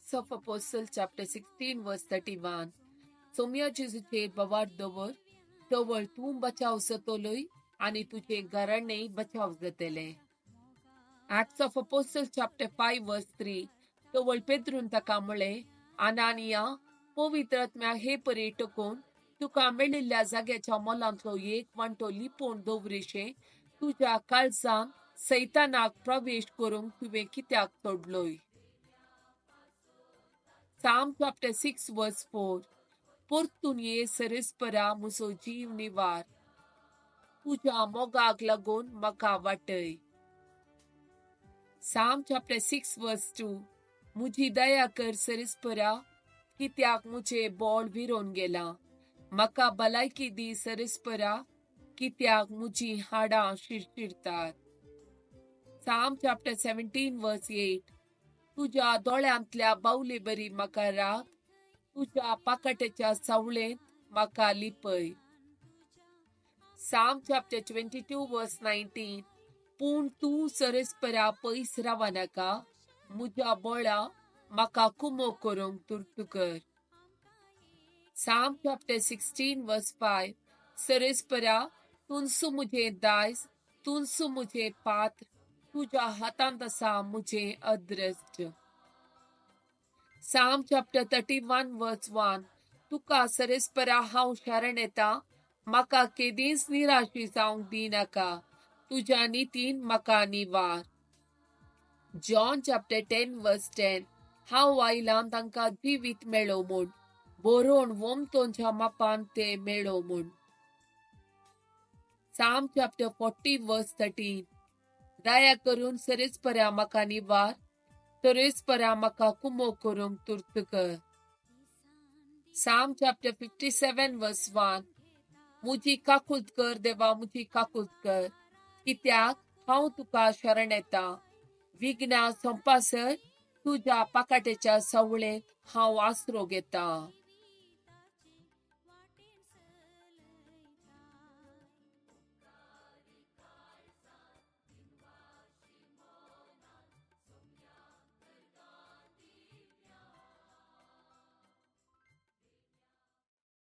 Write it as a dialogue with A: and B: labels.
A: Acts of Apostle chapter 16 verse 31. Saumya जेजूचेर बवार दवर, तवळ तूं बचाव जातलोय आनी तुजें घराणें बचाव जातलें. Acts of Apostle chapter 5 verse 3. तवळ पेद्रून ताका म्हळें, अनानिया, पवित्र आत्म्याक हे परी टकोवन तुका मेळिल्ल्या जाग्याच्या मोलांतलो एक वांटो लिपोवन दवरिशें तुज्या काळजान सैतानाक प्रवेश करूंक तुवें कित्याक सोडलोय? Psalm chapter 6 verse 4. परतून ये सरेस्परा, म्हजो जीव निवार, तुज्या मोगाक लागून म्हाका वाटय. Psalm chapter 6 verse 2. म्हजी दया कर सरेस्परा, कित्याक म्हजें बोळ विरोन गेलां. म्हाका भलायकी दी सरेस्परा, कित्याक म्हजीं हाडां शिरशिरतात. Psalm chapter 17 verse 8. तुज्या दोळ्यांतल्या बावले बरी म्हाका राख, तुज्या पाकाट्याच्या सावळेंत म्हाका लिपय. Psalm chapter 22 verse 19. पूण तूं सरेस्परा पयस राव नाका, म्हज्या बोळा म्हाका कुमो करूंक तुर्त कर. Psalm chapter 16 verse 5. सरेस्परा, तुंसू म्हजें दायज, तुंसू म्हजें पात्र, तुज्या हातांत आसा म्हजें अद्रश्ट. Psalm chapter 31 verse 1. तुका सरेस्परा हांव शरण येता, म्हाका केदींच निराशी जावंक दिनाका, तुज्या नितीन म्हाका निवार. John chapter 10 verse 10. हांव आयलां तांकां जिवीत मेळो म्हूण, बरोवन वोमतोंच्या मापान ते मेळो म्हूण. Psalm chapter 40 verse 13. दया करून सरेस्परा म्हाका निवार, सरेस्परा म्हाका कुमो करूंक तुर्त कर. Psalm chapter 57 verse 1. म्हजी काकूत कर देवा, म्हजी काकूत कर, कित्याक हांव तुका शरण येता. विघ्नां सोंपासर तुज्या पाकाट्याच्या सावळेंत हांव आसरो घेता.